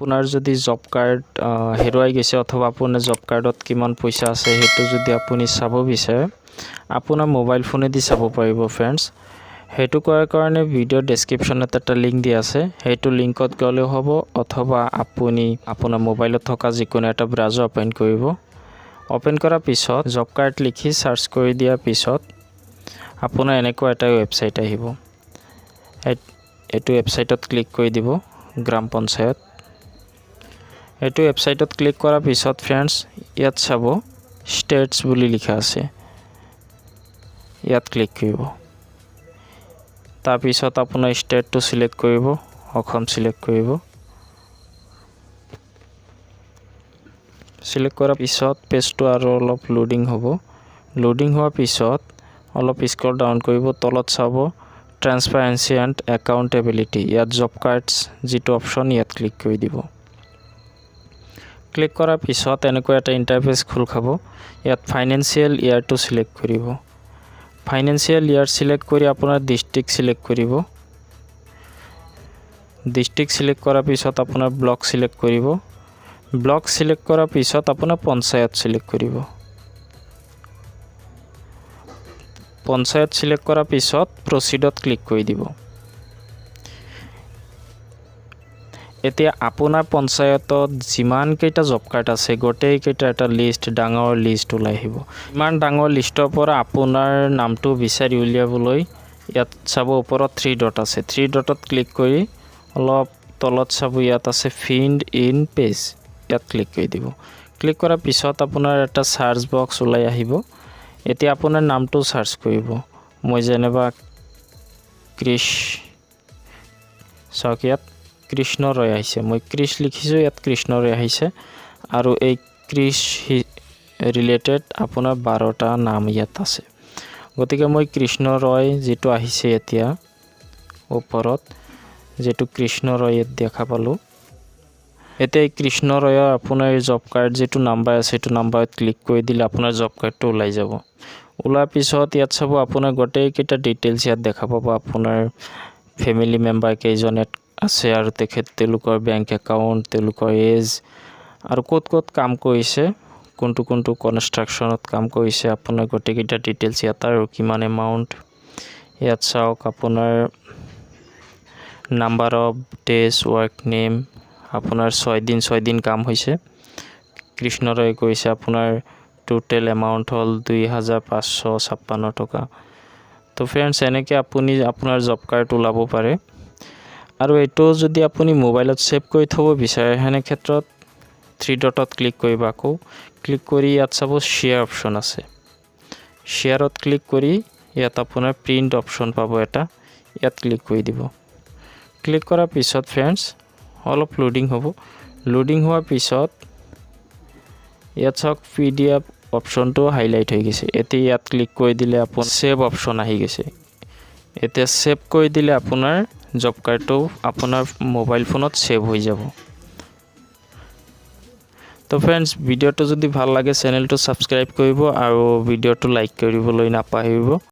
আপোনাৰ যদি job card হেৰুৱাই গৈছে অথবা আপোনাৰ জব কাৰ্ডত কিমান পইচা আছে, সেইটো যদি আপুনি চাব বিচাৰে, আপোনাৰ মোবাইল ফোনেদি চাব পাৰিব। ফ্ৰেণ্ডছ, সেইটো কৰাৰ কাৰণে ভিডিঅ'ৰ ডেছক্ৰিপশ্যনত এটা লিংক দিয়া আছে। সেইটো লিংকত গ'লেও হ'ব অথবা আপুনি আপোনাৰ মোবাইলত থকা যিকোনো এটা ব্ৰাউজাৰ অ'পেন কৰিব। অ'পেন কৰাৰ পিছত জব কাৰ্ড লিখি চাৰ্চ কৰি দিয়াৰ পিছত আপোনাৰ এনেকুৱা এটা ৱেবছাইট আহিব। এইটো ৱেবছাইটত ক্লিক কৰি দিব, গ্ৰাম পঞ্চায়ত। এইটো ৱেবছাইটত ক্লিক কৰাৰ পিছত ফ্ৰেণ্ডছ, ইয়াত চাব ষ্টেটছ বুলি লিখা আছে, ইয়াত ক্লিক কৰিব। তাৰপিছত আপোনাৰ ষ্টেটটো চিলেক্ট কৰিব, অসম চিলেক্ট কৰিব। চিলেক্ট কৰাৰ পিছত পেজটো আৰু অলপ লোডিং হ'ব। লোডিং হোৱাৰ পিছত অলপ স্ক্ৰল ডাউন কৰিব, তলত চাব ট্ৰেন্সপাৰেঞ্চি এণ্ড একাউণ্টেবিলিটি। ইয়াত জব কাৰ্ডছ যিটো অপশ্যন, ইয়াত ক্লিক কৰি দিব। ক্লিক কৰাৰ পিছত এনেকুৱা এটা ইণ্টাৰফেচ খোল খাব। ইয়াত ফাইনেন্সিয়েল ইয়াৰটো চিলেক্ট কৰিব। ফাইনেন্সিয়েল ইয়াৰ চিলেক্ট কৰি আপোনাৰ ডিষ্ট্ৰিক্ট চিলেক্ট কৰিব। ডিষ্ট্ৰিক্ট চিলেক্ট কৰাৰ পিছত আপোনাৰ ব্লক চিলেক্ট কৰিব। ব্লক চিলেক্ট কৰাৰ পিছত আপোনাৰ পঞ্চায়ত চিলেক্ট কৰিব। পঞ্চায়ত চিলেক্ট কৰাৰ পিছত প্ৰচিডত ক্লিক কৰি দিব। এতিয়া আপোনাৰ পঞ্চায়তত যিমানকেইটা জব কাৰ্ড আছে, গোটেইকেইটা এটা লিষ্ট, ডাঙৰ লিষ্ট ওলাই আহিব। ইমান ডাঙৰ লিষ্টৰ পৰা আপোনাৰ নামটো বিচাৰি উলিয়াবলৈ ইয়াত চাব ওপৰত থ্ৰী ডট আছে। থ্ৰী ডটত ক্লিক কৰি অলপ তলত চাব, ইয়াত আছে ফিণ্ড ইন পেজ, ইয়াত ক্লিক কৰি দিব। ক্লিক কৰাৰ পিছত আপোনাৰ এটা চাৰ্চ বক্স ওলাই আহিব। এতিয়া আপোনাৰ নামটো চাৰ্চ কৰিব। মই যেনিবা কৃষ, চাওক ইয়াত কৃষ্ণ ৰয় আহিছে। মই কৃষ লিখিছোঁ, ইয়াত কৃষ্ণ ৰয় আহিছে আৰু এই কৃষ ৰিলেটেড আপোনাৰ 12টা নাম ইয়াত আছে। গতিকে মই কৃষ্ণ ৰয় যিটো আহিছে এতিয়া ওপৰত, যিটো কৃষ্ণ ৰয় ইয়াত দেখা পালোঁ। এতিয়া এই কৃষ্ণ ৰয়ৰ আপোনাৰ এই জব কাৰ্ড যিটো নাম্বাৰ আছে, সেইটো নাম্বাৰত ক্লিক কৰি দিলে আপোনাৰ জব কাৰ্ডটো ওলাই যাব। ওলোৱাৰ পিছত ইয়াত চাব, আপোনাৰ গোটেইকেইটা ডিটেইলছ ইয়াত দেখা পাব। আপোনাৰ ফেমিলি মেম্বাৰ কেইজন ইয়াত আছে আৰু তেওঁলোকৰ বেংক একাউণ্ট, তেওঁলোকৰ এজ আৰু ক'ত ক'ত কাম কৰিছে, কোনটো কোনটো কনষ্ট্ৰাকশ্যনত কাম কৰিছে, আপোনাৰ গোটেইকেইটা ডিটেইলছ ইয়াত আৰু কিমান এমাউণ্ট। ইয়াত চাওক, আপোনাৰ number of days work, name, আপোনাৰ 6 দিন, 6 দিন কাম হৈছে, কৃষ্ণ ৰয়ে কৰিছে। আপোনাৰ টোটেল এমাউণ্ট হ'ল 2556 টকা। তো ফ্ৰেণ্ডছ, এনেকৈ আপুনি আপোনাৰ জব কাৰ্ড ওলাব পাৰে। আৰু এইটো যদি আপুনি মোবাইলত ছেভ কৰি থ'ব বিচাৰে, সেনে ক্ষেত্ৰত থ্ৰী ডটত ক্লিক কৰিব। আকৌ ক্লিক কৰি ইয়াত চাব শ্বেয়াৰ অপশ্যন আছে। শ্বেয়াৰত ক্লিক কৰি ইয়াত আপোনাৰ প্ৰিণ্ট অপশ্যন পাব এটা, ইয়াত ক্লিক কৰি দিব। ক্লিক কৰাৰ পিছত ফ্ৰেণ্ডছ, অলপ লোডিং হ'ব। লোডিং হোৱাৰ পিছত ইয়াত চাওক, পিডিএফ অপশ্যনটো হাইলাইট হৈ গৈছে। এতিয়া ইয়াত ক্লিক কৰি দিলে আপোনাৰ ছেভ অপশ্যন আহি গৈছে। এতিয়া ছেভ কৰি দিলে আপোনাৰ জব কাৰ্ডটো আপোনাৰ মোবাইল ফোনত ছেভ হৈ যাব। তো ফ্ৰেণ্ডছ, ভিডিঅ'টো যদি ভাল লাগে, চেনেলটো ছাবস্ক্ৰাইব কৰিব আৰু ভিডিঅ'টো লাইক কৰিবলৈ নাপাহৰিব।